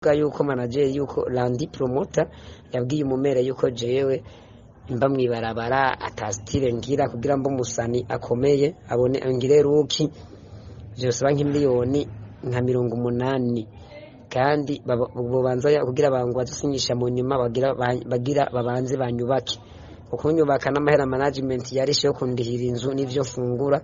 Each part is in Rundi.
Yuko manager, yuko Landi promoter yabwiye umumere yuko jewe mba mwibarabara, ata style ngira, kugira mbe umusani akomeye, abone ngire ruki, vyosaba nk'imiliyoni nka 80, kandi bobanza kugira bangu badusinyisha, mu nyuma bagira babanze banyubake, kunyubaka n'amahera management yarishe yo kundihira inzu n'ivyo fungura.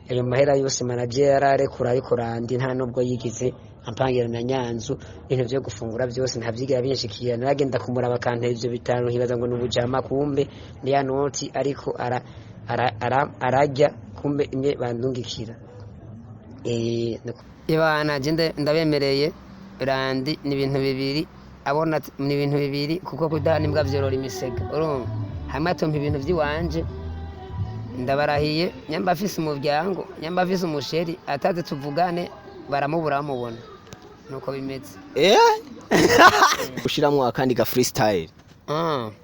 Ayo mahera yose manager yararekura, ariko Randi nta nubwo yigize ampangira na nyanzu. Ibintu vyo gufungura byose ntavyigera binshikira. Naragenda kumuraba akantera ivyo bitanu, nkibaza ngo ni ubujama, kumbe ni ya noti ariko ara, ara, ara, ararya, kumbe imwe bandungikira. Ibana je ndabemereye Randi ni ibintu bibiri abona, ni ibintu bibiri, kuko kudahana imbwa vyorora imisega. Urumva, hamwe atompa ibintu vy'iwanje, ndabarahiye, nyamba afise umuryango, nyamba afise umusheri, ataze tuvugane, baramubura bamubona, nuko bimeze. Ushiramwo akandi ga freestyle.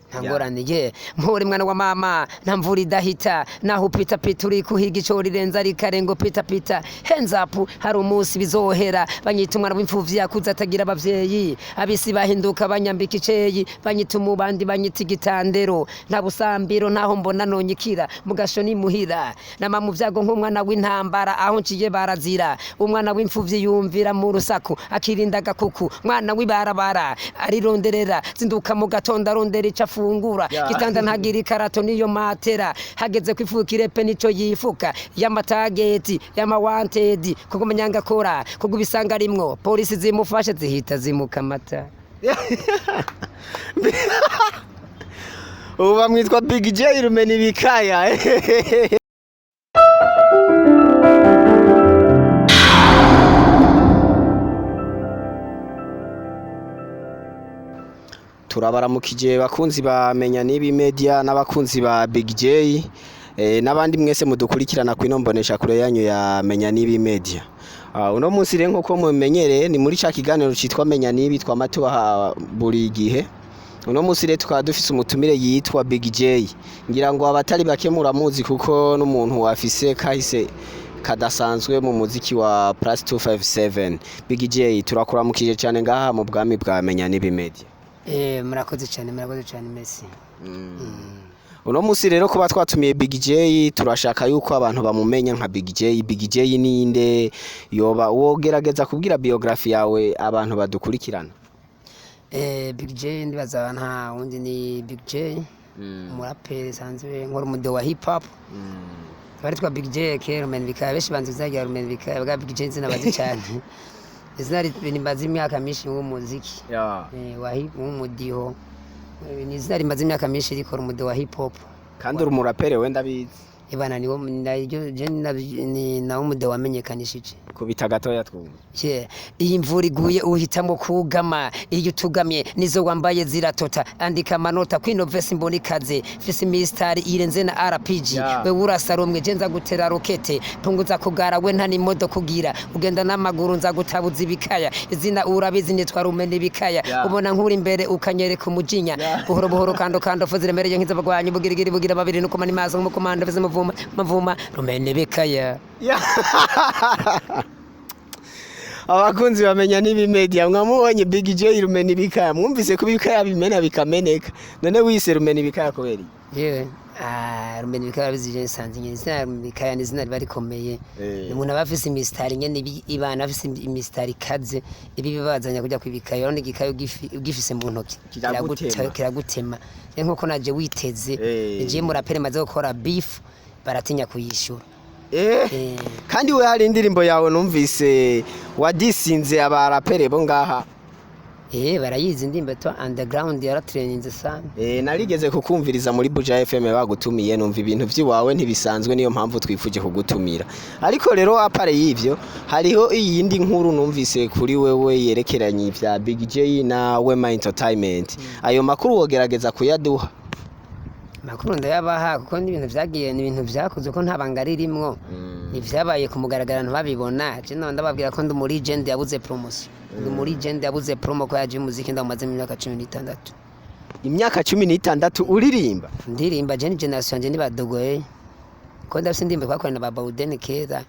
Nta ngorane ye. Mpore mwana wa mama, nta mvura idahita, naho upita pita uri kuhiga ico rirenza rikarengo pita pita, hands up, hari umunsi bizohera. Banyita umwana w'imfuvyi yakuze atagira abavyeyi, abisi bahinduka banyambika iceyi, banyita umubandi, banyita igitandero, nta busambiro, ntaho mbona nonyikira mu gasho ni muhira, nama mu vyago nk'umwana w'intambara, aho nciye barazira. Umwana w'imfuvyi yumvira mu rusaku, akirinda agakuku, mwana w'ibarabara arironderera, zinduka mu gatondo arondera ico afungura. Gitanda ntagira ikarato niyo matera, hageze kwifukira pe nico yifuka, y'amatageti y'amawantedi, kuko munyanga akora kuko ubisanga arimwo polisi zimufashe zihita zimukamata. Ubu bamwitwa Big J Rumena Ibikaya. Turabaramukije bakunzi ba Menya Nibi Media n'abakunzi ba Big J, n'abandi mwese mudukurikirana kwino mbonesha kure yanyu ya Menya Nibi Media. Uno munsi rero, nkuko mumenyereye, ni muri ca kiganiro citwa Menya Nibi twama tubaha buri gihe. Uno munsi rero tukaba dufise umutumire yitwa Big J. Ngira ngo abatari bake muramuzi, kuko n'umuntu afise kahise kadasanzwe mu muziki wa Plus 257. Big J, turakuramukije cyane ngaha mu bwami bwa Menya Nibi Media. Murakoze cyane, murakoze cyane, merci. Uno munsi rero kuba twatumiye Big J, turashaka yuko abantu bamumenya nka Big J. Big J ninde? Yoba wogerageza kubwira biography yawe abantu badukurikirana? Big J, ndibaza nta wundi ni Big J, umuraperi sanzwe nkora umude wa hip hop. Bari twa Big J kera Rumena Bikaya, benshi banzi izina Rumena Bikaya bwa Big J, izina bazi cyane, izina rimaze imyaka myinshi w'umuziki wa hip w'umudiho. Ni izina rimaze imyaka myinshi rikora umudiho wa hip hop. Kandi uri umuraperi wenda abizi. Ibana niwo naryo je ni nawo umudiho wamenyekanishije. Kubita gatoya twumva. Yeah. Iyi imvura iguye uhitamo kugama, iyo utugamye nizo wambaye ziratota. Andika amanota kwino verse mbona ikaze, mfise imistari irenze na RPG. We urasaromwe, je nza gutera rokete, punguza kugara, we nta n'imodoka ugira, ugenda n'amaguru, nza gutabuza ibikaya. Izina urabizi, nitwa Rumena Ibikaya. Ubona nkuri imbere ukanyereka umujinya. Buhoro buhoro, kando kando, fo ziremereye nk'iz'abagwanyi, bugirigiri bugira babiri, nuko mani maso nk'umukomando, mfise mavuma mavuma, Rumena Ibikaya. Abakunzi bamenya Nibi Media, mwamubonye Big J Rumena Ibikaya, mwumvise ko ibikaya bimena bikameneka. None wise Rumena Ibikaya kubera iki? Yewe, Rumena Ibikaya bizije nsanze nyene izina Rumena Ibikaya ni izina riba rikomeye. Umuntu aba afise imisitari nyene ibana afise imisitari ikaze, ibi bibazanya kujya kwibikaya. Urabona igikayo ugifise mu ntoki Kiragutema. Kiragutema. Rero nkuko naje witeze, je muraperi maze gukora beef baratinya kuyishura. Kandi we hari indirimbo yawe numvise wadisinze abarapere bo ngaha. Barayizi, indirimbo yitwa Underground yaratraininze sana. Narigeze kukumviriza muri Buja FM bagutumiye, numva ibintu vy'iwawe ntibisanzwe, niyo mpamvu twifuje kugutumira. Ariko rero à part y'ivyo, hariho iyindi nkuru numvise kuri wewe yerekeranye ivya Big J na Wema Entertainment. Ayo makuru wogerageza kuyaduha? Makuru ndayabaha, kuko ni ibintu vyagiye, ni ibintu vyakozwe ko nta banga ririmwo, ni vyabaye ku mugaragaro, ntibabibona. Je none ndababwira ko ndi muri legend yabuze promotion, ndi muri legend yabuze promo, ko yaje umuziki ndawumaze mu myaka 16. Imyaka 16 uririmba? Ndirimba. Je ni generation yanje nibadogoye, ko ndafise indirimbo twakorana na ba Bauden kera.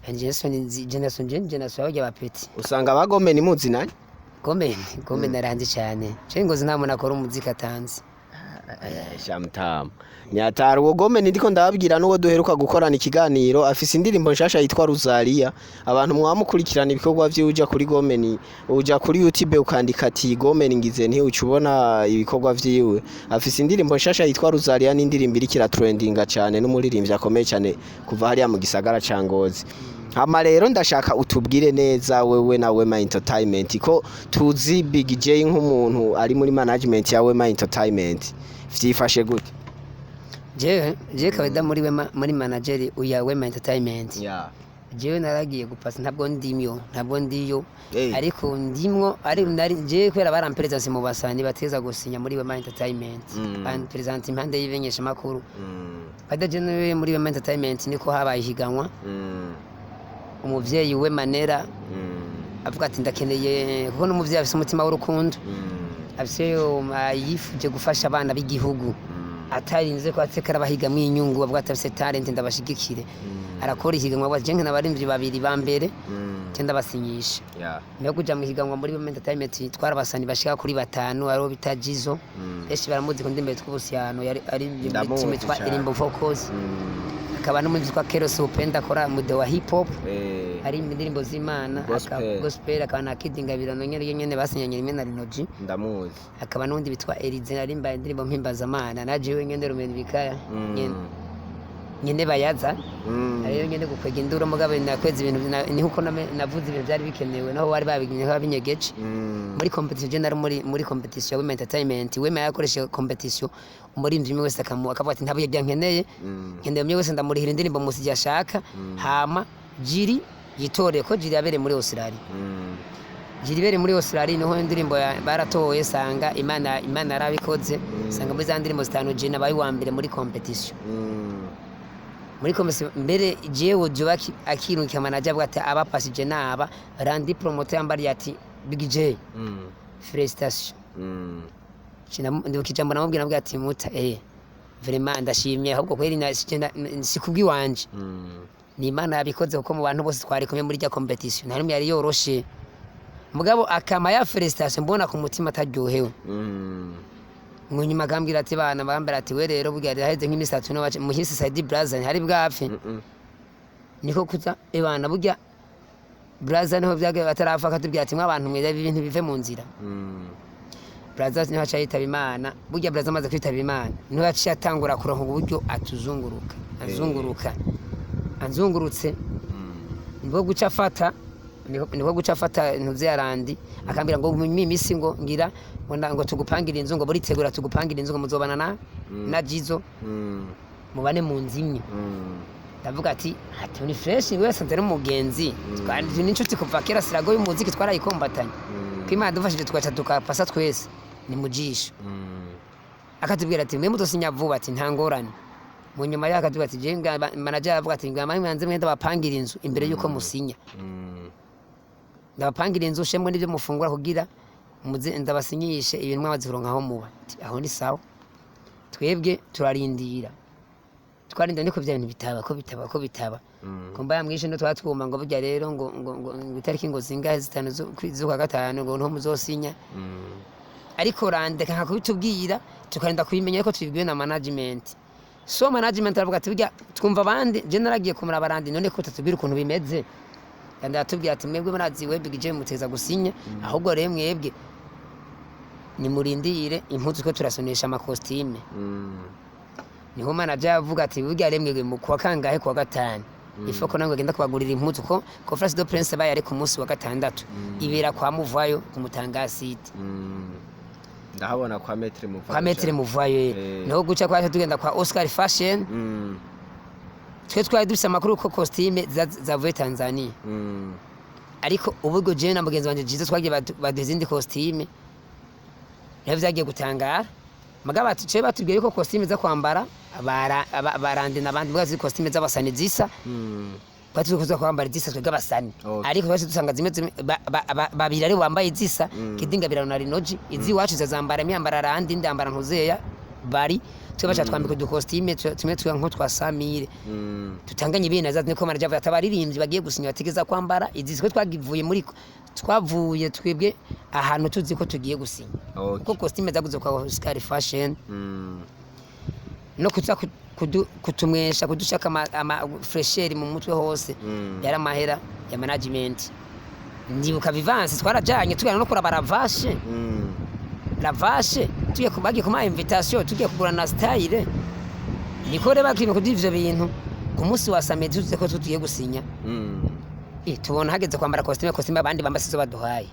Generation generation je ni generation y'abarya ba petit. Usanga abagome ni muzi nani? Gome gome naranzi cyane. Je Ngozi nta muntu akora umuziki atanzi. Shamtamu nyatari uwo Gome ndiko ndababwira n'uwo duheruka gukorana ikiganiro, afise indirimbo nshasha yitwa Rosalia. Abantu mwamukurikirana ibikorwa vyiwe, uja kuri Gome, uja kuri YouTube ukandika ati "Gome ngize" nti uca ubona ibikorwa vyiwe. Afise indirimbo nshasha yitwa Rosalia, n'indirimbo iriko iratrendinga cane, n'umuririmbyi akomeye cane kuva hariya mu gisagara ca Ngozi. Hama rero ndashaka utubwire neza wewe na Wema Entertainment, ko tuzi Big J nk'umuntu ari muri management ya Wema Entertainment, vyifashe gute? Jewe kawaida muri Wema, muri manager uya Wema Entertainment. Jewe naragiye gupasa, ntabwo ndimyo, ntabwo ndiyo. Ariko ndimwo, ari nari jewe kubera baramperezanse mu basani bateza gusinya muri Wema Entertainment. Bamperezanta impande y'ibimenyesha makuru. Kawaida jewe muri Wema Entertainment niko habaye ihiganwa. Umuvyeyi we Manera avuga ati ndakeneye, kuko n'umuvyeyi afise umutima w'urukundo, afise yifuje gufasha abana b'igihugu atarinze ko ateka arabahigamwo inyungu, avuga ati afise talent ndabashigikire. Arakora ihiganwa, avuga ati je nkena abarimvyi babiri ba mbere, je ndabasinyisha. Niho kuja mu higanwa muri Wema Entertainment twarabasani bashika kuri batanu, aribo bita Jizo. Benshi baramuzi ku ndirimbo yitwa Ubusyano, yari ari muri Ndamuzi team yitwa cane. Irimbo Vocals. Akaba n'umuririmbyi witwa Keros Upenda akora mude wa hip hop, ari indirimbo z'Imana. Gospel. Gospel, akaba na Kid Ngabirano nyene nyene basinyanye rimwe na Rinoji. Ndamuzi. Akaba n'undi bitwa Elize arimba indirimbo mpimbazamana, na jewe nyene Rumeni Bikaya nyene nyene bayaza. Ariyo nyene gukwega induru, mugabo nakweza ibintu ni nkuko navuze ibintu byari bikenewe naho bari babiginye babinyegeje. Muri competition je nari muri competition ya Wema Entertainment. Wema yakoresheje competition, umuririmbyi umwe wese akavuga ati ntabwo ibyo nkeneye, nkeneye umwe wese ndamurihira indirimbo musi igihe ashaka. Hama jiri yitoreye ko jiri yabereye muri Australia. Jiri ibereye muri Australia niho indirimbo baratoye, sanga Imana yarabikoze, sanga muri za ndirimbo zitanu jiri nabaye uwa mbere muri competition. Muri competition mbere jewe Joba akirungika manager avuga ati abapasije naba Randi promoter yambariye ati "Big J, félicitations." Ndibuka ijambo namubwira, namubwira ati muta vraiment ndashimye, ahubwo kweri si kubw'iwanje, ni Imana yabikoze, kuko mu bantu bose twari kumwe muri rya competition nta n'umwe yari yoroshe. Mugabo akama ya félicitation mbona ku mutima ataryohewe. Mu nyuma akambwira ati bana bambara ati we rero burya haheze nk'imisi itatu no muhisi Saidi Brazza ntihari bwapfe. Niko kuza ebana burya Brazza niho byagiye batarapfa akatubwira ati mwabantu mwe ibintu bive mu nzira. Brazza niho aca yitaba Imana. Burya Brazza amaze kwitaba Imana niho yaciye atangura kuronka uburyo atuzunguruka, anzunguruka, anzungurutse. Nibwo guca afata nibwo guca afata ntuzi yarandi akambwira ngo mu misi ngo ngira ngo ngo tugupangire inzu, ngo buritegura tugupangire inzu, ngo muzobana na Jizo, mubane mu nzu imwe. Ndavuga ati ati ni fresh wese nzari umugenzi twari n'inshuti kuva kera, sirago y'umuziki twarayikombatanye, ko Imana dufashije tugaca tukapasa twese ni mu jisho. Akatubwira ati mwe mutosinya vuba, ati nta ngorane. Mu nyuma yaho akatubwira ati je manager aravuga ati ngama mwanze mwenda bapangira inzu imbere yuko musinya, ndabapangira inzu shemwe n'ibyo mufungura kugira muze ndabasinyishe ibintu mwamaze kuronka aho muba. Ati, aho ni sawa. Twebwe turarindira, twarindira niko bya bintu bitaba ko bitaba ko bitaba. Kumba yamwishe no twatwuma ngo burya rero ngo itariki ngo zingahe zitanu z'ukwa gatanu ngo niho muzosinya. Ariko randeka nka kubitubwira, tukarinda kubimenya ariko tubibwiwe na management. So management aravuga ati burya twumva abandi, je naragiye kumuraba randi none ko utatubwira ukuntu bimeze. Kandi aratubwira ati mwebwe murazi we Big J muteza gusinya, ahubwo rero mwebwe nimurindire impuzu ko turasonesha amakositime. Niho manager yavuga ati burya rero mwebwe mu kuwa kangahe, kuwa gatanu, ifoko namwe genda kubagurira impuzu, ko Conférence de Presse baye ari ku munsi wa gatandatu, ibera kwa Muvayo ku Mutangasite. Ndahabona kwa Maître Muvayo. Kwa Maître Muvayo. Niho guca kwaca tugenda kwa Oscar Fashion. Twe twari dufise amakuru ko costume zavuye Tanzania. Ariko ubwo jewe na mugenzi wanje Jizo twagiye baduha izindi costume, niho vyagiye gutangara. Mugabo ati batubwiye yuko costume za kwambara barandi n'abandi mugabo costume z'abasani zisa. Twari tuzi kwambara izisa twebwe abasani. Ariko twese dusanga zimwe babiri aribo bambaye izisa. Kidinga birano na Rinoji izi iwacu zazambara imyambara randi ndambara ntuzeya. Bari twe baca twambika udukositime tumwe twa nko twa Samire, tutanganye ibintu naza, niko manager avuga ati abaririmbyi bagiye gusinya bategeza kwambara izi. Twe twagivuye muri, twavuye twebwe ahantu tuzi ko tugiye gusinya, kuko costume zaguze kwa Oscar Fashion, no kuza kutumwesha, kudushaka ama fraîcheur mu mutwe hose, yari amahera ya management. Ndibuka Vivance twarajanye, tugana no kuraba Ravashe. Ravashe tugiye bagiye kumuha invitation, tugiye kugura na style, niko rero bakiba kuduha ivyo bintu ku munsi wa samedi tuzi ko tugiye gusinya. Tubona hageze kwambara costume, costume abandi bamba sizo baduhaye.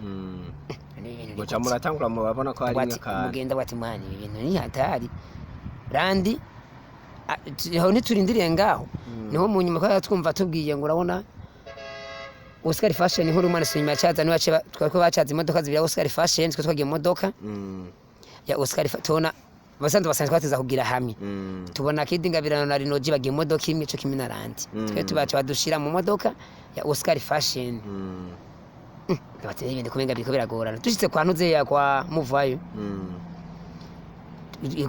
Ni ibintu Muca muratangura murabona ko hari Bwati nk'akantu. Mugenda bwati mwana, ibi bintu ni hatari. Randi aho ntiturindiriye ngaho, niho mu nyuma twari twumva tubwiye ngo urabona Oscar Fashion, nkuru umwana inyuma yacaza niwe twari bacaza imodoka zibiri ya Oscar Fashion, twe twagiye mu modoka ya Oscar tubona basanzwe twateza kugira hamwe, tubona Kid Ngabirano na Rinoji bagiye mu modoka imwe co kimwe na Randi. Twe tubaca badushira mu modoka ya Oscar Fashion. Bati ibintu kumenga biriko biragorana. Dushitse kwa Ntuzeya kwa Muvayo,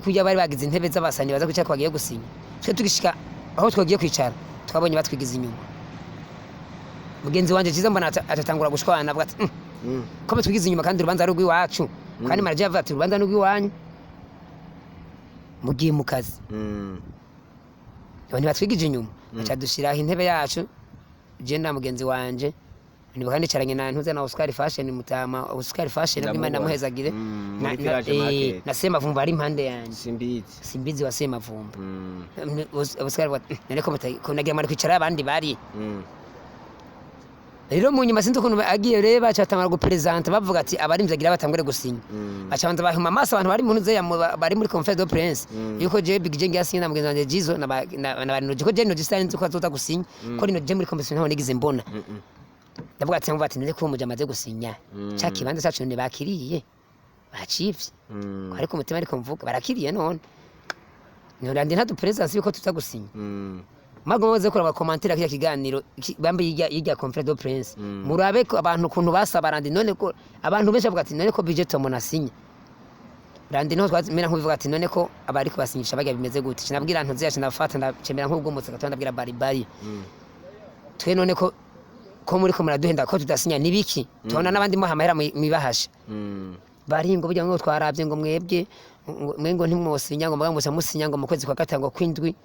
kurya bari bagize intebe z'abasani baza kwicara bagiye gusinya, twe tugishika aho twagiye kwicara twabonye batwigiza inyuma. Mugenzi wanje Ciza mbona atatangura gushwana, avuga ati: Ko batwigiza inyuma kandi urubanza ari urw'iwacu?" Kandi manager avuga ati: "Urubanza ni urw'iwanyu, mugiye mu kazi." Abantu batwigije inyuma, baca dushiraho intebe yacu, je na mugenzi wanje. Nibuka nicaranye na Ntuze na Oscar Fashion, mutama Oscar Fashion, Ndamubona. Imana namuhezagire. Muri Village Market. Na Semavumba ari impande yanjye. Simbizi. Simbizi wa Semavumba. Oscar avuga ati: "None ko ko nagira mwari kwicara abandi bari?" Rero mu nyuma sinzi ukuntu agiye rero, baca batangura gupresenta, bavuga ati abarimvyi agira batangure gusinya. Baca banza bahuma amaso abantu bari mu ntuze bari muri conférence de presse, yuko jewe Big J ngiye asinya na mugenzi wanje Jizo na ba Rinoji, ko je Rinoji sinari nzi ko azoza gusinya, ko Rinoji muri competition ntaho nigeze mbona. Ndavuga ati, mvuga ati: "None ko umuja amaze gusinya, ca kibanza cacu none bakiriye bacivye?" Ariko umutima ariko mvuga barakiriye, none none nta dupresence yuko tuza gusinya. Mago muze kuraba commentaire kiriya kiganiro bambe yijya conférence de presse, murabe ko abantu ukuntu basaba Randi. None ko abantu benshi bavuga ati: "None ko budget umuntu asinya Randi?" Niho twamera nk'ubivuga ati: "None ko abari kubasinyisha bajya bimeze gute?" Sinabwira ntuzi yacu, ndafata ndacemera nk'ubwumutse gato, ndabwira bari bari twe: "None ko muri ko muraduhenda ko tudasinya nibiki? Tubona n'abandi muha amahera mwibahasha." Bari ngo burya ngo twarabye ngo mwebwe mwe ngo ntimwosinya, ngo muga musa musinya ngo mu kwezi kwa gatanu ngo kwindwi.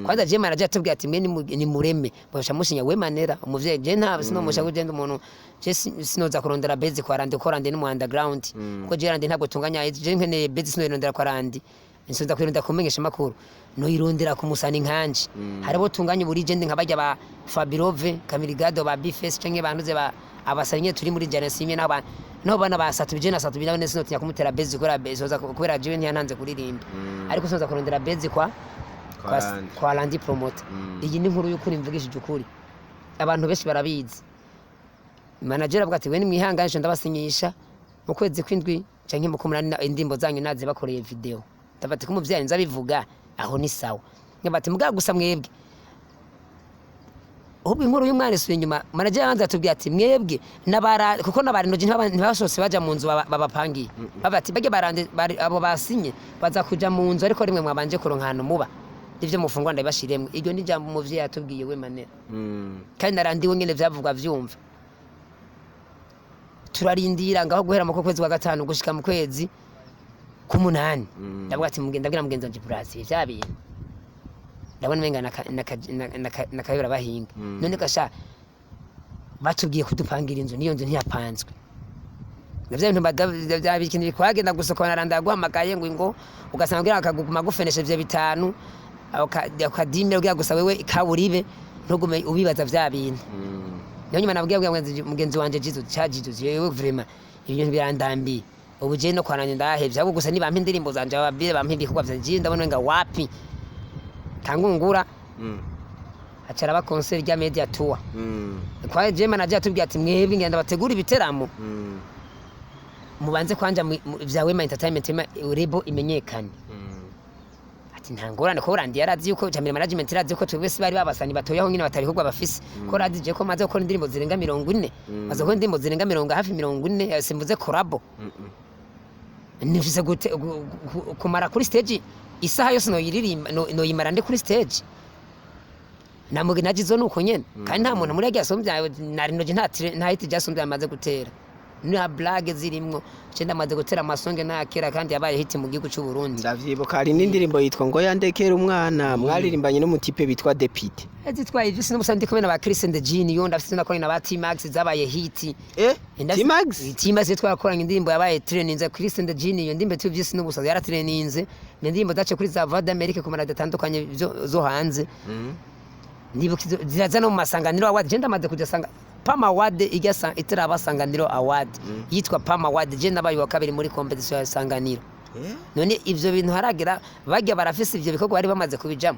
Kwanza je manager atubwiye ati: "Mwe nimureme bosha musinya." We manera umuvyeyi, je nta sinomusha kugenda umuntu, je sinoza kurondera base kwa Randi, ko Randi ni mu underground, kuko je Randi ntabwo tunganya. Je nkeneye base sinoyirondera kwa Randi, nsoza kwirondera kumenyesha makuru, noyirondera ku musani nkanje. Haribo tunganya uburi je ndi nka barya ba Fabirove Kamirigado ba Bface canke bantuze ba abasanye turi muri Genesis n'aba no bana ba Satu. Je na Satu binawe sinotinya kumutera base kubera base oza kubera jewe ntiyantanze kuririmba, ariko sinoza kurondera base kwa Randi. Kwa Randi Promoter. Iyi ni inkuru y'ukuri, mvugishije ukuri, abantu benshi barabizi. Manager avuga ati: "We nimwihanganishe, ndabasinyisha mu kwezi kw'indwi canke mu kumunani, indirimbo zanyu nazi bakoreye video." Ndavuga ati: "Ko umuvyeyi nzabivuga aho ni sawa." Nkavuga ati: "Mugabo gusa mwebwe." Ahubwo inkuru y'umwana isubiye inyuma. Manager yanze atubwiye ati: "Mwebwe nabara kuko nabarinoji ntibashose baja mu nzu babapangiye." Bavuga ati: "Bajya barande abo basinye baza kuja mu nzu, ariko rimwe mwabanje kuronka ahantu muba, ivyo mufungwa ndabibashiremwe." Iryo ni ijambo umuvyeyi yatubwiye, we manera. Kandi narandiwe nyene vyavugwa vyumva. Turarindira ngaho guhera mu kwezi kwa gatanu gushika mu kwezi k'umunani. Ndavuga ati ndabwira mugenzi wanje Brazil: "Vya bintu ndabona umenga nakayobera bahinga." None gasha batubwiye kudupangira inzu, niyo nzu ntiyapanzwe, na vya bintu bya bikintu bikwagenda gusa ukabona randa yaguhamagaye ngo ugasanga kugira akaguma gufenesha ivyo bitanu akadimira kugira gusa wewe ikaburibe ntugume ubibaza vya bintu. Niyo nyuma nabwiye mugenzi wanje Jizo cha Jizo: "Jewe vraiment ibintu birandambiye ubu, je no kwananye ndahevye, ahubwo gusa nibampa indirimbo zanje, ababwire bampa ibikorwa vyanje, ndabona nga wapi kangungura." Acara aba concert rya media tour. Kwa je manager atubwiye ati: "Mwebwe ngenda bategura ibiteramo, mubanze kwanja vya Wema Entertainment, Wema label imenyekane." Ati: "Nta ngorane." Ko Randi yarazi yuko Jamile management irazi yuko twebwe si bari babasani batoye aho nyine batari bafise, ko razi je ko maze gukora indirimbo zirenga 40, maze gukora indirimbo zirenga mirongo hafi 40, simvuze collabo. Nifise gute kumara kuri stage. Isaha yose noyiririmba, noyimara ndi kuri stage. Namuge na Jizo nuko nyene, kandi nta muntu muri yagiye asumbya na Rinoji, nta hit byasumbya amaze gutera, nta blague zirimwo. Je ndamaze gutera amasonge nakera, kandi yabaye hit mu gihugu cy'u Burundi. Ndavyibuka, hari n'indirimbo yitwa ngo yandekera umwana, mwaririmbanye n'umutipe bitwa Depite. Zitwaye ivyo sinumusa, ndi kumwe na ba Chris and the Gene, yo ndafise nakoranye na ba T-Max zabaye hit. T-Max. T-Max twakoranye indirimbo yabaye trendinze. Chris and the Gene, iyo ndirimbo tuvyisi n'ubusa yaratrendinze, ni indirimbo zace kuri za Voix d'Amérique, ku maradiyo atandukanye zo hanze. Ndibuka ziraza no mu masanganiro award. Je ndamaze kujya sanga Pama Award ijya itaraba Sanganiro Award, yitwa Pama Award. Je nabaye wa kabiri muri competition ya Sanganiro. None ivyo bintu haragira bajya barafise ivyo bikorwa bari bamaze kubijamo,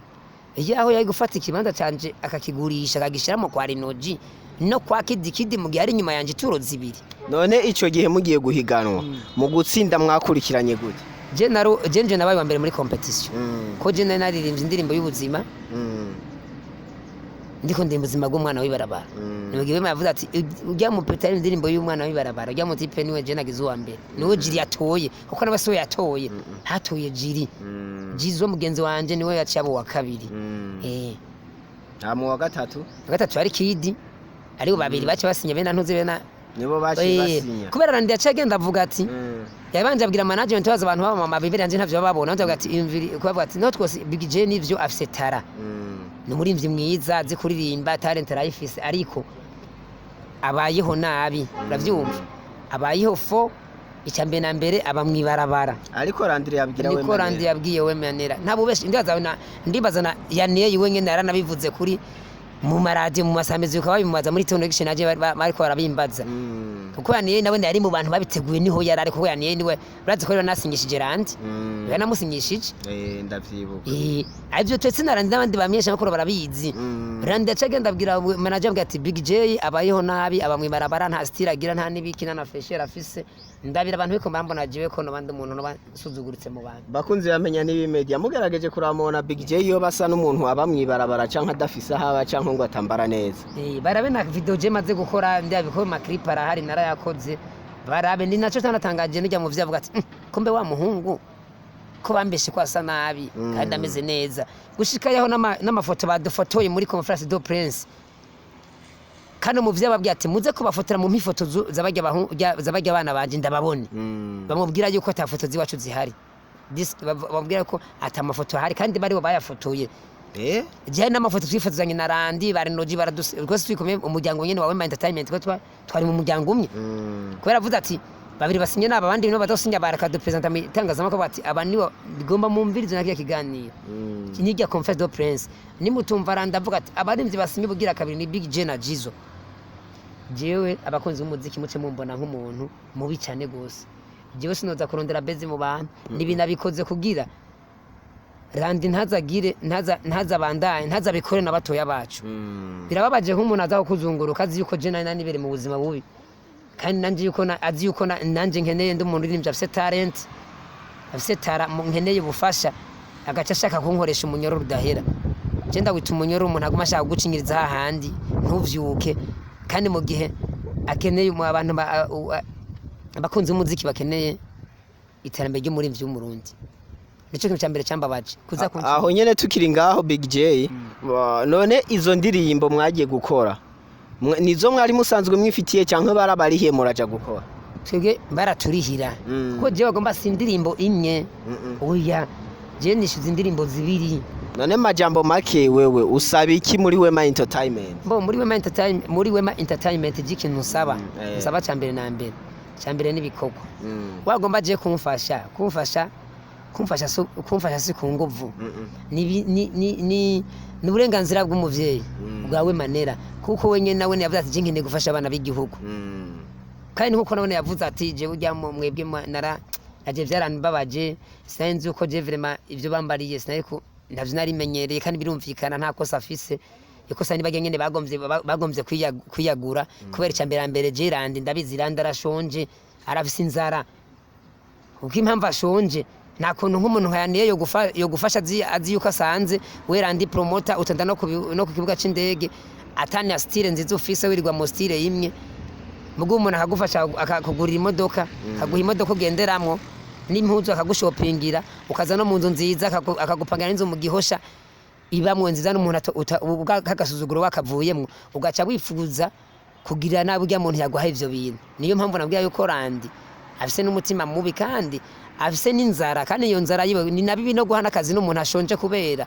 iyo aho yari gufata ikibanza canje akakigurisha, akagishiramo kwa Rinoji no kwa Kidi Kidi, mu gihe ari inyuma yanje ituro zibiri. None ico gihe mugiye guhiganwa, mu gutsinda mwakurikiranye gute? Je naro je nje nabaye wa mbere muri competition, ko je nari naririmbye indirimbo y'ubuzima, ndiko ndimba ubuzima bw'umwana w'ibarabara. Nimugihe bema yavuze ati ujya mu peta indirimbo y'umwana w'ibarabara, ujya mu tipe niwe je nagize uwa mbere, niwe jiri yatoye, kuko nawe siwe yatoye, hatoye jiri. Jizo mugenzi wanje niwe yaciye abo wa kabiri. Nta mu wa gatatu? Wa gatatu hari Kidi, aribo babiri bace basinya bena ntuzi bena. Nibo baciye basinya. Kubera Randi yaciye agenda avuga ati, yabanje abwira management, baza abantu baba mama bibere yanje ntavyo babona, avuga ati imviri kubavuga ati no twose Big J nivyo afise tara, ni umurimvyi mwiza, azi kuririmba, talent arayifise, ariko abayeho nabi, uravyumva, abayeho fo icya mbere na mbere aba mw'ibarabara. Ariko Randire yabwira we Niko Manera. Randi yabwiye we Manera, nta bubeshi. Ndibaza na ndibaza na yaniye we nyene yaranabivuze kuri mu maradiyo, mu masamezi, bikaba babimubaza muri tono action naje bariko barabimbaza, kuko yaniye nawe yari mu bantu babiteguye, niho yari ari, kuko yaniye niwe urazi ko rero nasinyishije Randi, yanamusinyishije. Ndavyibuka. Arivyo twese na Randi n'abandi bamenyesha makuru barabizi. Randi yaciye agenda abwira manager, abwira ati Big J abayeho nabi, aba mw'ibarabara, nta style agira, nta n'ibiki, nta na fresher afise, ndabira abantu biko mbona jewe ko nobandi umuntu noba nsuzuguritse mu bantu. Bakunzi bamenya n'ibi media, mugerageje kuramubona Big J iyo basa n'umuntu aba mw'ibarabara canke adafise aho aba canke ngo atambara neza. Barabe na video je maze gukora, ndabiko ma clip arahari narayakoze, barabe. Ni naco tanatangaje nijya mu vyavuga ati: "Kumbe wa muhungu ko bambeshe ko asa nabi, kandi ameze neza." Gushika yaho n'amafoto badufotoye muri conférence de presse, kandi umuvyeyi ababwiye ati muze kubafotora mu mpifoto z'abarya abana banje ndababone, bamubwira yuko ata foto z'iwacu zihari. Bamubwira ko ata mafoto ahari, kandi baribo bayafotoye. Jewe n'amafoto twifotozanye na Randi barinoji baraduse rwose, twikomeye umuryango nyene wa Wema Entertainment, ko twari mu muryango umwe, kubera avuze ati babiri basinye naba, abandi nibo badosinya, barakadupresenta mu itangazamakuru bati aba nibo bigomba mumvirize na kiriya kiganiro, nijya conférence de presse nimutumva Randi avuga ati abarimvyi basinye ubugira kabiri ni Big J na Jizo. Jewe abakunzi b'umuziki muce mumbona nk'umuntu mubi cyane gose. Jewe sinoza kurondera bezi mu bantu, nibi nabikoze kugira Randi ntazagire ntaza ntazabandanye ntazabikore na batoya bacu. Birababaje nk'umuntu aza kuzunguruka azi yuko je nari nanibere mu buzima bubi, kandi nanje yuko azi yuko nanje nkeneye, ndi umuntu uririmbye afise talent, afise tara, nkeneye ubufasha, agaca ashaka kunkoresha umunyororo udahera. Je ndawita umunyororo, umuntu aguma ashaka kugucinyiriza hahandi ntuvyuke, kandi mu gihe akeneye mu abantu abakunzi b'umuziki bakeneye iterambere ry'umuririmbyi w'Umurundi. Nico kintu ca mbere cambabaje kuza kunshi. Aho nyene tukiri ngaho, Big J, none izo ndirimbo mwagiye gukora, nizo mwari musanzwe mwifitiye canke barabarihiye muraja gukora? Twebwe baraturihira, kuko jewe bagomba si indirimbo imwe, oya, jewe nishyuza indirimbo zibiri. None majambo make, wewe usaba iki muri Wema Entertainment? Bo muri Wema Entertainment, ikintu nsaba, nsaba ca mbere na mbere, ca mbere n'ibikorwa. Wagomba je kumfasha kumfasha si ku nguvu, ni uburenganzira bw'umuvyeyi bwawe Manera, kuko we nyene nawe yavuze ati je nkeneye gufasha abana b'igihugu, kandi nkuko nawe yavuze ati jewe ujya mu mwebwe nara naje byarambabaje, sinari uko je vraiment ivyo bambariye sinari ko ntavyo narimenyereye, kandi birumvikana nta kosa afise, ikosa ni barya nyene bagomvye kwiyagura. Kubera icya mbere na mbere je Randi ndabizi, Randi arashonje, arafise inzara, kuko impamvu ashonje nta kuntu nk'umuntu nka Yaniye yogufasha azi yuko asanze we Randi promoter utanda no ku kibuga c'indege atani ya style nziza ufise, wirirwa mu style imwe, mugo umuntu akagufasha akakugurira imodoka, akaguha imodoka ugenderamwo. N'impuzu akagushopingira, ukaza no mu nzu nziza, akagupangira n'inzu mu Gihosha ibamwo nziza, n'umuntu kagasuzuguro wakavuyemwo, ugaca wifuza kugira nabi urya muntu yaguhaye ivyo bintu. Niyo mpamvu nabwira yuko Randi afise n'umutima mubi kandi afise n'inzara, kandi iyo nzara yiwe ni na bibi no guha n'akazi n'umuntu ashonje, kubera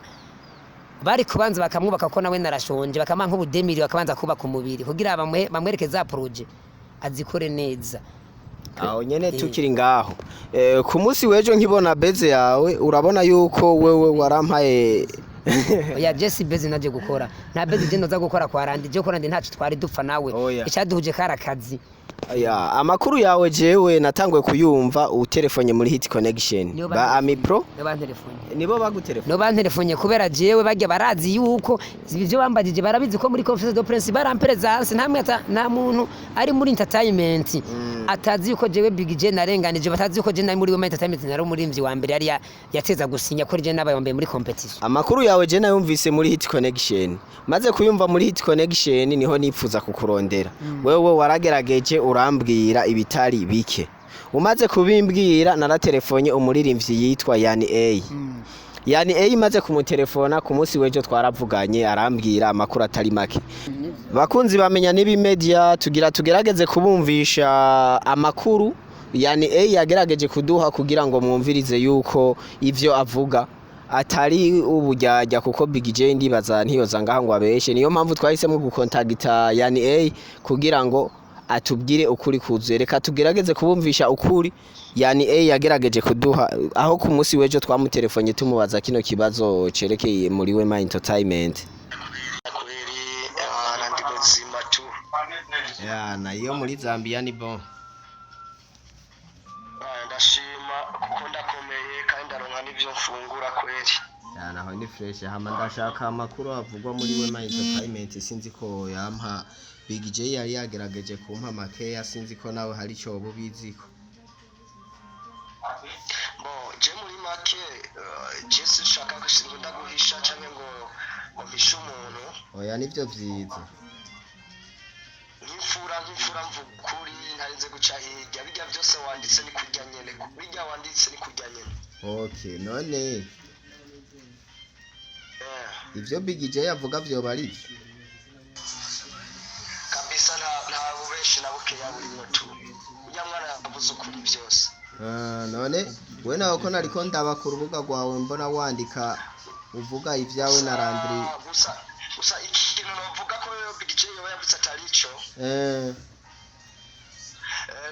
bari kubanza bakamwubaka ko nawe narashonje, bakamuha nk'ubudemiri, bakabanza kubaka umubiri kugira bamwereke za projet azikore neza. Aho nyene tukiri ngaho, ku munsi w'ejo nkibona beze yawe, urabona yuko wewe warampaye. Oya, Jesse, beze naje gukora, nta beze je noza gukora kwa Randi. Je ko Randi ntaco twari dupfa nawe. Oya. Icaduhuje kari akazi. Ya, amakuru yawe jewe natanguye kuyumva utelefonye muri Hit Connection. Niyo. Ba Ami Pro. Niyo bantelefone. Nibo bagutelefone? No, bantelefone kubera jewe barya barazi yuko ivyo bambajije, barabizi ko muri conférence de presse baramperezanse ntamwe nta muntu ari muri entertainment atazi yuko jewe Big J narenganije, batazi yuko je nari muri Wema Entertainment, nari umurimvyi wa mbere yari yateza gusinya ko je nabaye wa mbere muri competition. Amakuru yawe je nayumvise muri Hit Connection. Maze kuyumva muri Hit Connection niho nipfuza kukurondera. Wewe waragerageje urambwira ibitari bike. Umaze kubimbwira, naratelefone umuririmbyi yitwa Yani A. Yani A imaze kumutelefona ku munsi w'ejo, twaravuganye, arambwira amakuru atari make. Bakunzi bamenya n'ibi media, tugira tugerageze kubumvisha amakuru Yani A yagerageje kuduha kugira ngo mwumvirize yuko ivyo avuga atari uburyarya, kuko Big J ndibaza ntiyoza ngaha ngo abeshe. Niyo mpamvu twahisemo gukontagita Yani A kugira ngo atubwire ukuri kuzuye. Reka tugerageze kubumvisha ukuri Yani A yagerageje kuduha aho ku munsi w'ejo twamutelefone tumubaza kino kibazo cerekeye muri Wema Entertainment. Kweli, ndi muzima tu. Ya, nayo muri Zambia ni bon? Ndashima kuko ndakomeye kandi ndaronka n'ivyo mfungura kweli. Ya, naho ni fresh. Hama ndashaka amakuru avugwa muri Wema Entertainment. Sinzi ko yampa. Big J yari yagerageje kumpa makeya, sinzi ko nawe hari ico woba ubiziko. Bo, je muri make, je sinshaka sinkunda guhisha canke ngo mpishe umuntu. Oya, nivyo vyiza. Nk'imfura mvuga ukuri ntarinze guca hirya. Bijya byose wanditse ni kurya nyene, bijya wanditse ni kurya nyene. Okay, none ivyo Big J avuga vyoba ari vyo? Kabisa, nta bubeshi na bukeya burimwo tu. Ujya mwana yavuze ukuri byose. Ah, none we nawe ko nariko ndaba ku rubuga rwawe mbona wandika uvuga ivyawe na Landry? Ah, gusa ikintu novuga ko Big J yoba yavuze atari ico,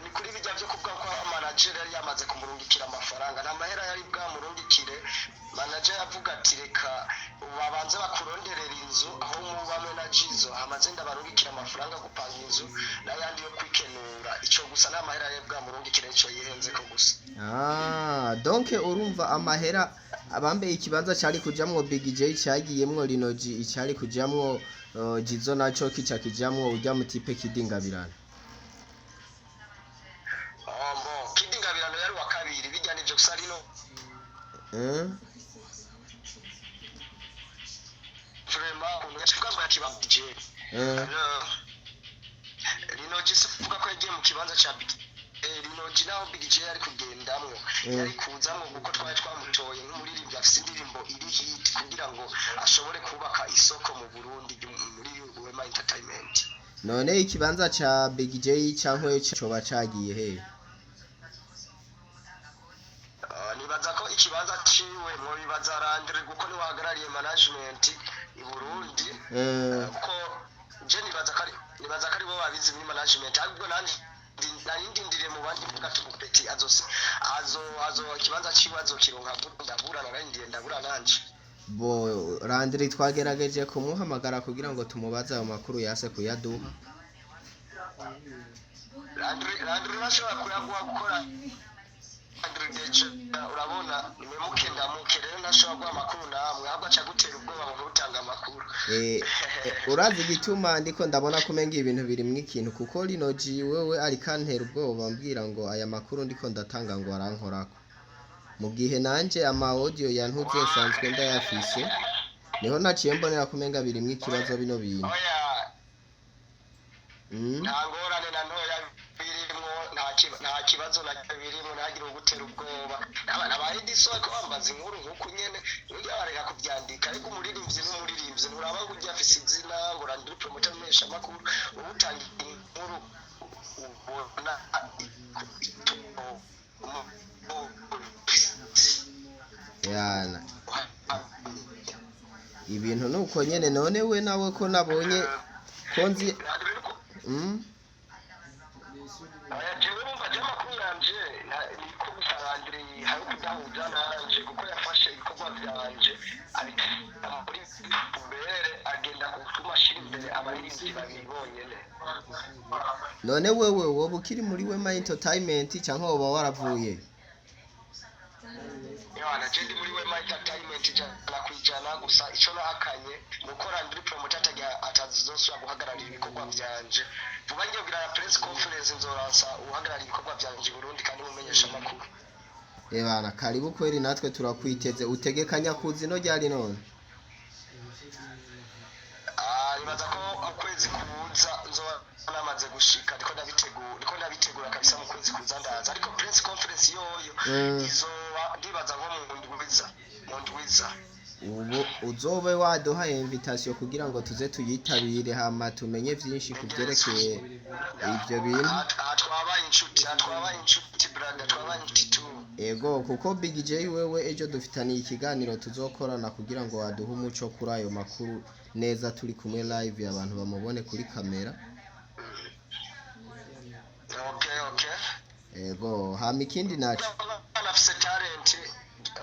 ni kuri bijya byo kuvuga ko manager yari yamaze kumurungikira amafaranga. Nta mahera yari bwamurungikire. Manager yavuga ati: "Reka babanze bakuronderera inzu aho mubamwe na Jizo, hamaze ndabarungikira amafaranga gupanga inzu n'ayandi yo kwikenura." Ico gusa, nta mahera yari bwamurungikire, ico yihenzeko gusa. Ah, donc urumva amahera abambe ikibanza cari kujamwo Big J cagiyemwo Linoji, icari kujamwo Jizo naco kica kijamwo urya mutipe Kidingabirana. Oh, mbo Kidingabirano yari wa kabiri, bijya nivyo gusa rino. Vraiment, ukuntu yakivuga ngo yakiba Big J. Linoji si kuvuga ko yagiye mu kibanza ca Big Linoji, naho Big J yari kugendamwo, yari kuzamwo kuko twari twamutoye nk'umuririmbyi afise indirimbo iri hit kugira ngo ashobore kubaka isoko mu Burundi muri Wema Entertainment. None ikibanza ca Big J cankwe coba cagiye he? Nibaza ko ikibanza ciwe mwobibaza Landry kuko niwe ahagarariye management i Burundi. Kuko je nibaza ko ari bo babizi muri management, ahubwo nanje nari ndindiriye mu bandi mvuga ati umupeti azose azo ikibanza ciwe azokironka gute? Ndabura, narindiriye ndabura nanje. Bo Landry twagerageje kumuhamagara kugira ngo tumubaze ayo makuru, yase kuyaduha. Landry ntashobora kuyaguha gukora. Landry déjà urabona nimemuke ndamuke, rero ntashobora guha amakuru namwe, ahubwo aca gutera ubwoba ngo ntutange amakuru. Urazi igituma ndiko ndabona ko umenga ibintu birimwo ikintu, kuko Linoji wewe ariko antera ubwoba ambwira ngo aya makuru ndiko ndatanga ngo arankorako, mu gihe nanje ama audio yantuze nsanzwe ndayafise. Niho naciye mbonera ko umenga birimwo ikibazo bino bintu. Oya. Nta ngorane na ntoya birimwo, nta kibazo na birimwo, ntagire ugutera ubwoba. Aba Edison ko bambaza inkuru nk'uku nyene, nujya bareka kubyandika. Ariko umuririmbyi n'umuririmbyi, nturaba ngo ujya afise izina ngo Landry Promoter menyesha amakuru, wowe utanga inkuru ubona. Yana ibintu nuko nyene. None we nawe ko nabonye ko nzi? Oya, jewe numva je amakuru yanje niko gusa Landry hari kudahuza nanje, kuko yafashe ibikorwa vyanje abita muri mbere, agenda gutuma ashira imbere abaririmbyi babiri bonyene. None wewe woba ukiri muri Wema Entertainment canke woba waravuye? Yohana, je ndi muri Wema Entertainment 100%. Gusa ico nahakanye ni uko Landry Promoter atazosubira guhagararira ibikorwa vyanje. Vuba ngiye kugira na press conference, nzoransa uhagararira ibikorwa vyanje i Burundi kandi mumenyesha amakuru. Ebana, karibu kweri, natwe turakwiteze. Utegekanya kuza ino ryari none? Ah, nibaza ko mu kwezi kuza nzoba namaze gushika. Ndiko ndabitegura kabisa. Mu kwezi kuza ndaza, ariko press conference yoyo izoba ndibaza nko mu ndwiza. Ubu uzobe waduha invitation kugira ngo tuze tuyitabire, hama tumenye vyinshi ku vyerekeye ivyo bintu. Aha twabaye inshuti brother, twabaye inshuti tu. Ego, kuko Big J, wewe ejo dufitaniye ikiganiro tuzokorana kugira ngo aduhe umuco kuri ayo makuru neza, turi kumwe live, abantu bamubone kuri kamera. Okay. Ego, hama ikindi naco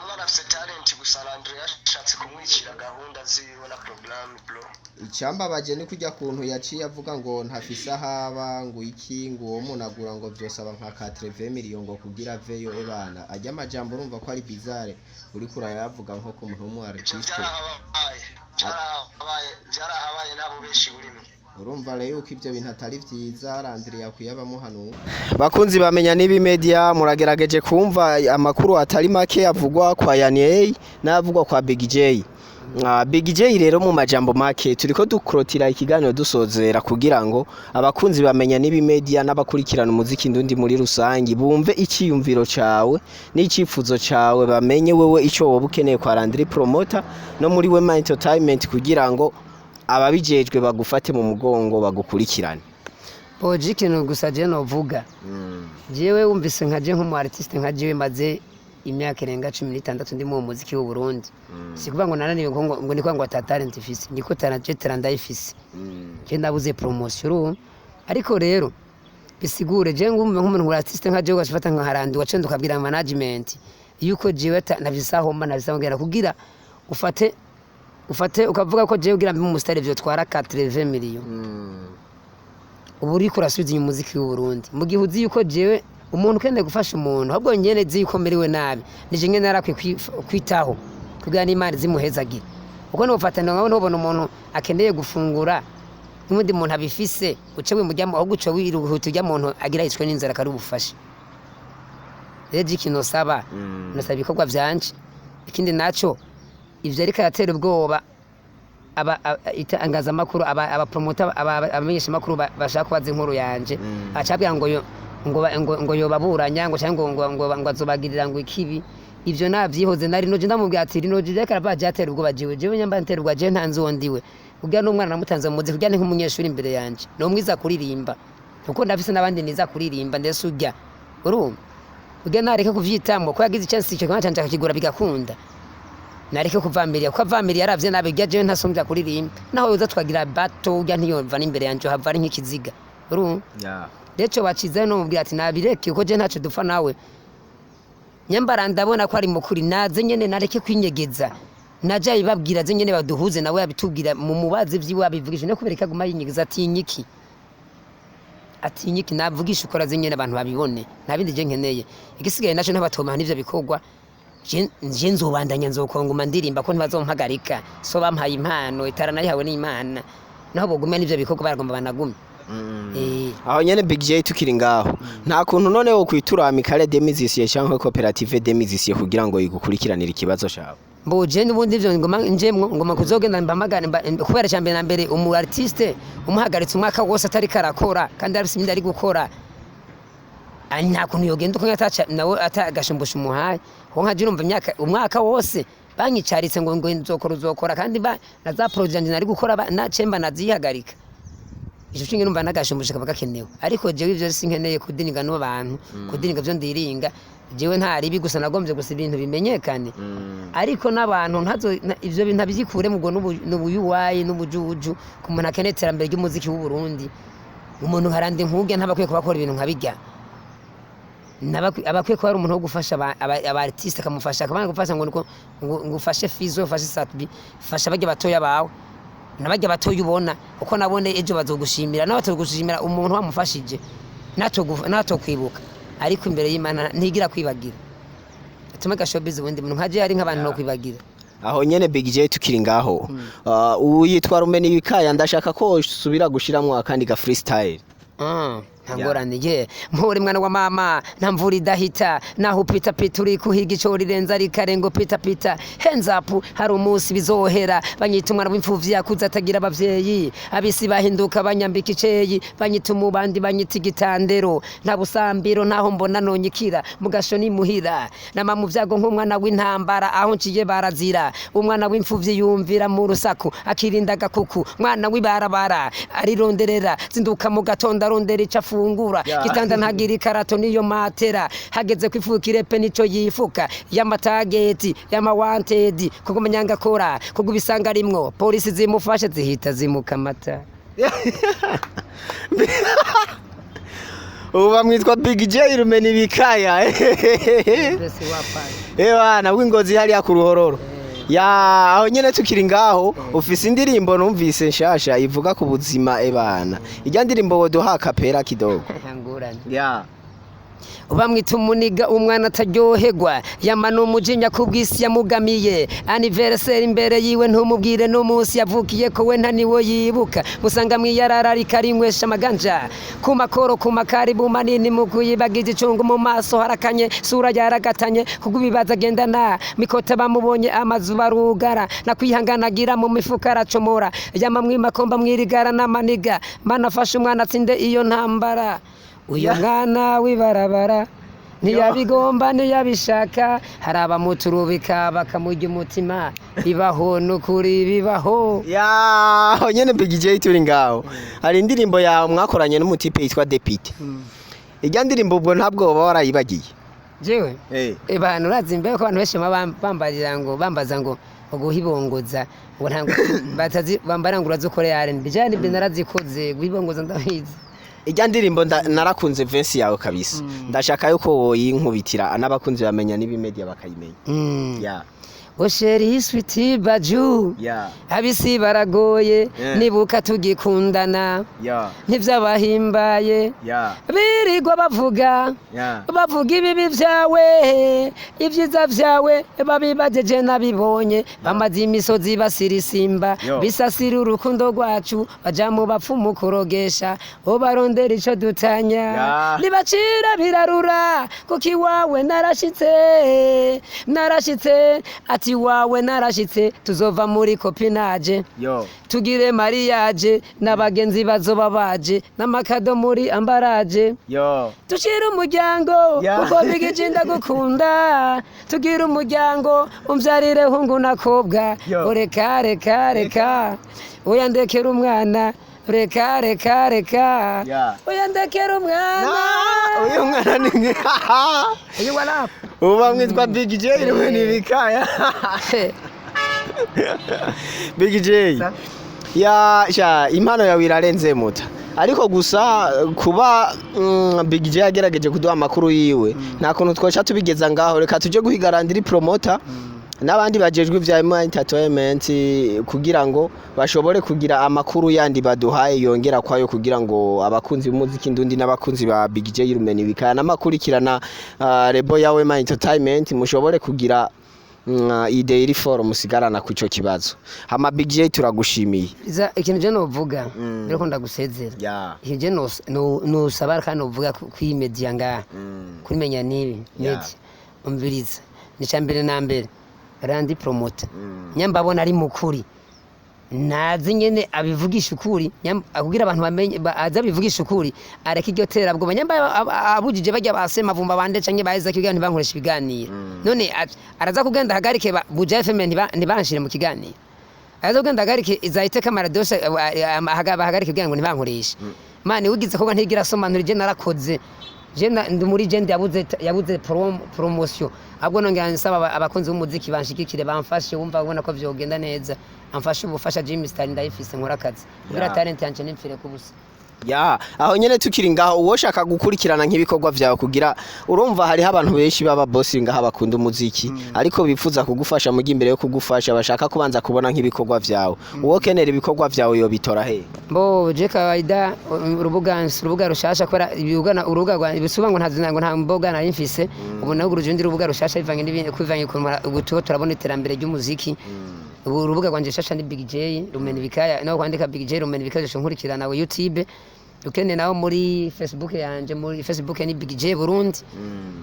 Umwana afise talent, gusa Landry yashatse kumwicira gahunda ziwe na programme, bro. Icambabaje ni kujya kuntu yaciye avuga ngo ntafise ahaba, ngo iki, ngo uwo munagura ngo vyosaba nka 80 million ngo kugira aveyo. Ebana, ajya amajambo urumva ko ari bizarre, uriko urayavuga nko ku muntu w'umu Ivyo artiste. Vyarahabaye nabo benshi burimo. Urumva rero yuko ivyo bintu atari vyiza. Landry yakwiye abamuhanura. Bakunzi bamenya n'ibi media, muragerageje kumva amakuru atari make avugwa kwa Yaniel n'avugwa kwa Big J. Big J rero, mu majambo make turiko dukrotira ikiganiro dusozera, kugira ngo abakunzi bamenya n'ibi media n'abakurikirana umuziki ndundi muri rusangi bumve iciyumviro cawe n'icifuzo cawe, bamenye wewe ico woba ukeneye kwa Landry Promoter no muri Wema Entertainment, kugira ngo ababijejwe bagufate mu mugongo, bagukurikirane. Boje, ikintu gusa je novuga, jewe wumvise nka je nk'umu artiste, nka jewe maze imyaka irenga 16 ndi mu muziki w'u Burundi, si kuvuga ngo nananiwe, ngo niko ngo ata talent ifise, niko talent, je talent ndayifise, je nabuze promotion urumva. Ariko rero bisigure je ngumve nk'umuntu wa artiste nka jewe ugashifata nka harandi wacenda ukabwira management yuko jewe nafise aho mba, nafise aho ngera, kugira ufate ukavuga ko jewe ugira mbe umu star vyo twara 80 million, ubu uriko urasubiza inyuma umuziki w'u Burundi, mu gihe uzi yuko jewe umuntu ukeneye gufasha umuntu, ahubwo nyene nzi yuko merewe nabi, nije nyene narakwiye kwitaho kugira n'Imana izimuhezagire, kuko nofata nkawe nobona umuntu akeneye gufungura n'ubundi muntu abifise, uce wimujyamo, ahubwo uce wiruhuta ujya muntu agira yicwe n'inzara akari ubufashe. Rero je ikintu nosaba, nasaba ibikorwa vyanje. Ikindi naco, ivyo ariko aratera ubwoba aba itangazamakuru, aba promoter, abamenyeshamakuru bashaka kubaza inkuru yanje, acabwira ngo yo ngo ba- ngo ngo yobaburanya, ngo cyangwa ngo azobagirira ngo ikibi. Ivyo navyihoze. Nari noje ndamubwira ati rino je reka arava atera ubwoba jewe, jewe nyamba ntera ubwoba jewe ntanzi uwo ndiwe, kugira n'umwana namutanze mu muziki, kugira ni nk'umunyeshuri imbere yanje, no mwiza kuririmba, kuko ndafise n'abandi niza kuririmba. Ndetse urya urumva kugira nareke kuvyitamo ko yagize chance icyo kimwe canje akakigura bigakunda, nareke kuvamiriya, kuko avamiriya aravye nabi. Urya jewe ntasumbya kuririmba, naho yoza twagira bato, urya ntiyumva n'imbere yanje hava ari nk'ikiziga, urumva. Rero ico bacize no mubwira ati nabireke, kuko je ntaco dupfa nawe. Nyambara ndabona ko ari mukuri, naze nyene nareke kwinyegeza, naje abibabwira, aze nyene baduhuze nawe abitubwira, mu mubaze vyiwe abivugisha, no kubereka aguma yinyegeza. Atinyiki, atinyiki? Navugisha ukora, aze nyene abantu babibone, nta bindi je nkeneye. Igisigaye naco, ntabatoma n'ivyo bikorwa, je nzobandanya, nzokonguma ndirimba ko ntibazompagarika. So bampaye impano itara nayihawe n'Imana, naho bogumya n'ivyo bikorwa baragomba banagumye. Aho nyene Big J, tukiri ngaho, nta kuntu none wo kwitura Amicale des Musiciens canke Coopérative des Musiciens kugira ngo igukurikiranire ikibazo cawe? Mbo je n'ubundi ivyo ngoma njemwo, ngoma kuzogenda mbamagane kubera cya mbere na mbere umu artiste umuhagaritse umwaka wose atari karakora kandi arafise ibindi ari gukora. Nta kuntu yogenda uko ataca nawe atagashumbusha umuhaye. Ho nka urumva imyaka, umwaka wose banyicaritse ngo nzokora, uzokora, kandi na za projet zanje nari gukora na cemba nazihagarika. Ico cinge numva nagashumbusha kaba gakenewe, ariko jewe ivyo sinkeneye kudininga n'abantu, kudininga vyo ndiringa jewe nta ribi, gusa nagombye gusa ibintu bimenyekane. Ariko n'abantu ntazo ivyo bintu abyikure mu n'ubuyuwayi n'ubujuju ku muntu akeneye iterambere ry'umuziki w'u Burundi. Umuntu nkaranda inkuge ntabakwiye kuba akora ibintu nka bijya. Abakwiye kuba ari umuntu wo gufasha aba artiste, akamufasha, akabana gufasha ngo ufashe Fizo, ufashe Satbi, fasha bajya batoya bawe nabajya batoya ubona uko nabone ejo bazogushimira, n'abatogushimira umuntu wamufashije nato kwibuka, ariko imbere y'Imana ntigira kwibagira. Atuma gashobizi ubundi muntu nkaje ari nk'abantu no kwibagira. Aho nyene Big J, tukiri ngaho, uyitwa Rumeni Bikaya, ndashaka ko usubira gushiramwo akandi ga freestyle. Nta ngorane ye. Mpore mwana wa mama, nta mvura idahita, naho upita pita uri kuhiga ico rirenza rikarenga pita pita. Hands up, hari umunsi bizohera. Banyita umwana w'imfuvyi yakuze atagira abavyeyi, abisi bahinduka banyambika iceyi, banyita umubandi, banyita igitandero, nta busambiro ntaho mbona nonyikira mu gasho ni muhira, nama mu vyago nk'umwana w'intambara, aho nciye barazira. Umwana w'imfuvyi yumvira mu rusaku akirinda agakuku, mwana w'ibarabara arironderera, zinduka mu gatondo arondera ico afungura. Gitanda ntagira ikarato niyo matera, hageze kwifukira pe nico yifuka, y'amatageti y'amawantedi, kuko umunyanga akora kuko ubisanga rimwo polisi zimufashe zihita zimukamata. Ubu bamwitwa Big J Rumeni Bikaya. Ewa nabwo ingozi hariya ku Ruhororo. Ya, aho nyene tukiri ngaho, ufise indirimbo numvise nshasha ivuga ku buzima. Ebana, ijya ndirimbo woduha akapera kidogo? Ngurane. Ya. Bamwita umuniga, umwana ataryoherwa, yamana umujinya kubw'isi yamugamiye. Anniversaire imbere yiwe ntumubwire n'umunsi yavukiye ko we nta niwo yibuka. Musanga mwiyarara ariko arinywesha amaganja ku makoro, ku makaribu manini mu kuyibagiza icungu, mu maso harakanye, sura yaragatanye kubw'ibibazo agendana mikota. Bamubonye amazu barugara, nakwihanganagira mu mifuka aracomora, yama mwimakomba mwirigara n'amaniga. Mana afashe umwana atsinde iyo ntambara. Uyu mwana w'ibarabara ntiyabigomba, ntiyabishaka, hari abamuturubika bakamurya umutima. Bibaho, n'ukuri bibaho. Ya, aho nyene Big J, turi ngaho, hari indirimbo yawe mwakoranye n'umutipe yitwa Depite. Ijya ndirimbo ubwo ntabwo woba warayibagiye? Jewe abantu urazi imbeho ko abantu benshi baba bambarira ngo bambaza ngo guhibongoza, ngo ntabwo batazi, bambara ngo urazikore R&B. Je R&B narazikoze, guhibongoza ndabizi. Ijya ndirimbo narakunze verse yawe kabisa. Ndashaka yuko woyinkubitira n'abakunzi bamenya n'ibi media bakayimenya. Ya. Oh chérie sweetie baju, abisi baragoye. Nibuka tugikundana, ntivyabahimbaye, birirwa bavuga, bavuga ibibi vyawe, ibyiza vyawe babibajeje nabibonye. Bamaze imisozi basirisimba, bisasira urukundo rwacu, baja mu bapfumu kurogesha, ubarondera ico dutanya. Nibacira birarura, kuko iwawe narashitse, narashitse ati iwawe narashitse. Tuzova muri copinage, tugire mariage, n'abagenzi bazoba baje n'amakado muri emballage, tushire umuryango, kuko bigije ndagukunda. Tugire umuryango, umvyarire hungu nakobwa. Reka reka reka, oya ndekera umwana, reka reka reka, oya ndekera umwana. Uyu mwana ni Uyu wa rap. Ubu bamwitwa Big J Rumeni Bikaya. Big J, ya sha, impano yawe irarenze muta. Ariko gusa kuba Big J yagerageje kuduha amakuru yiwe, nta kuntu twoca tubigeza ngaho. Reka tuje guhigarandira promoter n'abandi bajejwe ivya M Entertainment kugira ngo bashobore kugira amakuru yandi baduhaye yongera kwayo, kugira ngo abakunzi b'umuziki ndundi n'abakunzi ba Big J Rumeni Bikaya n'amakurikirana label ya Wema Entertainment mushobore kugira idée iri fort musigarana ku ico kibazo. Hama Big J, turagushimiye. Iza ikintu je novuga mbere ko ndagusezera, ikintu je nosaba kandi novuga kuri media ngaha, kuri menya nibi media, umviriza, ni ca mbere na mbere Randi promoter, nyamba abona ari mukuri. Nazi nyene abivugisha ukuri, kugira abantu bamenye, aze abivugisha ukuri, areke iryo terabwoba. Nyamba abujije bajya basemavumba bande canke baheza kugira ntibankoreshe ibiganiro. None araza kugenda ahagarike Buja FM, ntibanshire mu kiganiro. Araza kugenda ahagarike izahiteka amaradosha, bahagarike kugira ngo ntibankoreshe. Mani wigize koga ntigira somanura, je narakoze. Je ndi muri je yabuze promotion. Ahubwo nongera nsaba abakunzi b'umuziki banshigikire, bamfashe, wumva ubona ko vyogenda neza, amfashe ubufasha. Jimmy Star ndayifise, nkora akazi kugira talent yanje ntimfire kubusa. Ya, aho nyene tukiri ngaho, uwoshaka gukurikirana nk'ibikorwa vyawe, kugira urumva hariho abantu benshi baba boss ngaha bakunda umuziki, ariko bifuza kugufasha, mugi imbere yo kugufasha bashaka kubanza kubona nk'ibikorwa vyawe, uwo kenera ibikorwa vyawe yobitora he? Mbo je kawaida, urubuga rushasha kubera ibugana urubuga rwa bisuba ngo ntazi ngo nta mboga nari mfise. Ubu naguruje urundi rubuga rushasha bivanye n'ibintu, kwivanye ukuntu turabona iterambere ry'umuziki. Ubu urubuga rwanje rushasha ni Big J Rumena Ibikaya, naho kwandika Big J Rumena Ibikaya nkurikirana we YouTube. Ukene naho muri Facebook yanje, muri Facebook ni Big J Burundi,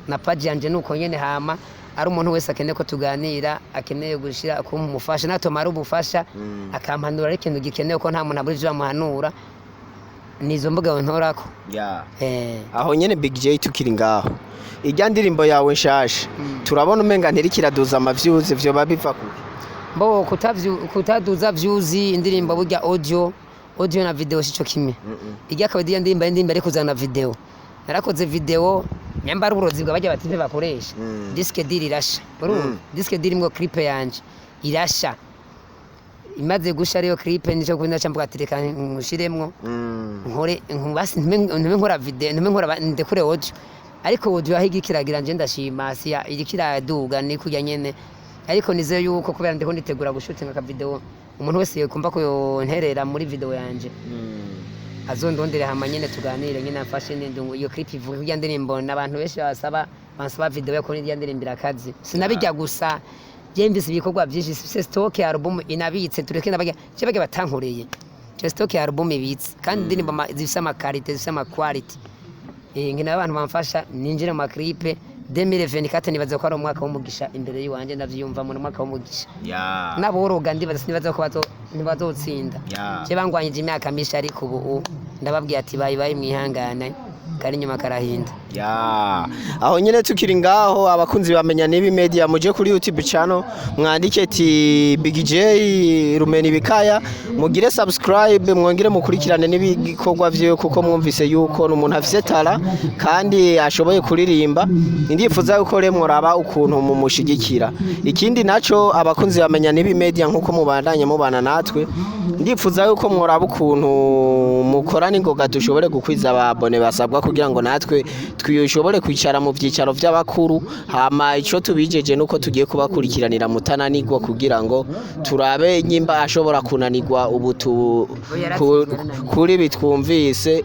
na page yanje nuko nyene. Hama ari umuntu wese akeneye ko tuganira, akeneye gushira kumufasha natomara ubufasha, akampanura, ari ikintu gikenewe ko nta muntu abura ivyo bamuhanura, nizo mbuga ntorako. Aho nyene Big J, tukiri ngaho, irya ndirimbo yawe nshasha turabona umenga ntirikiraduza ama views, vyoba biva kuki? Mbo kutaduza views, indirimbo burya audio na video sico kimwe. Irya akaba iriya ndirimbo ari indirimbo ari kuzana video. Narakoze video, nyamba ari uburozi bwa bajya batipe bakoresha, disque dur irasha, urumva? Disque dur imwo clip yanje irasha. Imaze gusha ariyo clip, nico kubona cyangwa ati reka nshiremwo, nkore basi ntume nkora video, ntume nkora ndekure audio. Ariko audio aho igikiragira nje ndashima, siya irikiraduga ni kujya nyene, ariko nizeye yuko kubera ndiko nditegura gushutinga aka video, umuntu wese yokumva ko yonterera muri video yanje, azondondere, hama nyene tuganire, nyene amfashe n'indungu iyo clip ivuga kurya ndirimbo. N'abantu benshi bansaba video yo kuri irya ndirimbo irakaze. Sinabijya gusa, je mvise ibikorwa byinshi, mfise stock ya album inabitse, tureke n'abajya je bajya batankoreye, je stock ya album ibitse kandi indirimbo zifise ama qualité, zifise ama quality. Nkina abantu bamfasha ninjire mu ma clip 2024. Nibaza ko ari umwaka w'umugisha imbere y'iwanje, ndavyiyumva mu mwaka w'umugisha. N'aboroga ndibaza sinibaza ko ntibazotsinda. Je bangwanyije imyaka myinshi, ariko ubu ndababwiye ati bayi bayi, mwihangane, kari inyuma karahinda. Ya, aho nyene tukiri ngaho, abakunzi bamenya nibi media, muje kuri YouTube channel mwandike ti Big J Rumena Ibikaya, mugire subscribe, mwongere mukurikirane n'ibikorwa vyiwe, kuko mwumvise yuko n'umuntu afise talent kandi ashoboye kuririmba. Ndifuza yuko rero muraba ukuntu mumushigikira. Ikindi naco, abakunzi bamenya nibi media, nkuko mubandanye mubana natwe, ndifuza yuko mworaba ukuntu mukorana ingoga dushobore gukwiza ababone basabwa, kugira ngo natwe twishobore kwicara mu vyicaro vy'abakuru. Hama ico tubijeje nuko tugiye kubakurikiranira mutananirwa, kugira ngo turabe nyimba ashobora kunanirwa ubu kuri bitwumvise,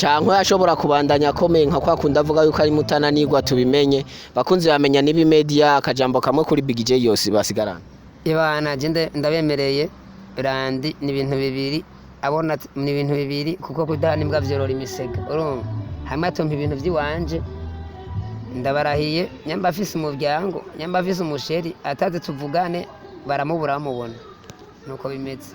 cankwe ashobora kubandanya akomeye nka kwa kundi avuga yuko ari mutananirwa, tubimenye. Bakunzi bamenya nibi media, akajambo kamwe kuri Big J yose basigarana. Ibana je ndabemereye randi, ni ibintu bibiri abona, ni ibintu bibiri, kuko kudahana imbwa vyorora imisega, urumva? Hamwe atompa ibintu vy'iwanje, ndabarahiye, nyamba afise umuryango, nyamba afise umusheri, ataze tuvugane, baramubura bamubona, nuko bimeze.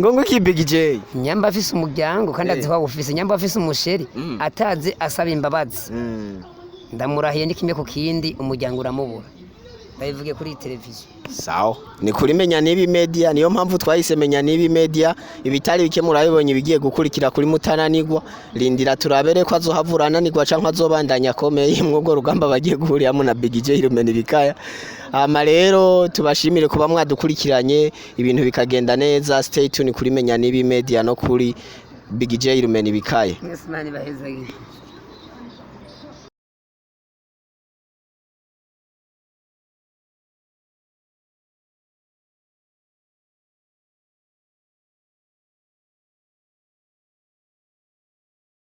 Ngo iki Big J? Nyamba afise umuryango kandi azi ko awufise, nyamba afise umusheri, ataze asaba imbabazi, ndamurahiye, ni kimwe ku kindi, umuryango uramubura, ndabivuge kuri iyi televiziyo. Sawa, ni kuri Menya Nibi Media, niyo mpamvu twahise Menya Nibi Media. Ibitari bike murabibonye, ibigiye gukurikira kuri mutananirwa. Rindira turabere ko azohavura ananirwa canke azobandanya akomeye mw'ubwo rugamba bagiye guhuriramo na Big J Rumena Ibikaya. Hama rero tubashimire kuba mwadukurikiranye, ibintu bikagenda neza. Stay tuned kuri Menya Nibi Media no kuri Big J Rumena Ibikaya. Mwese Imana ibahezagire.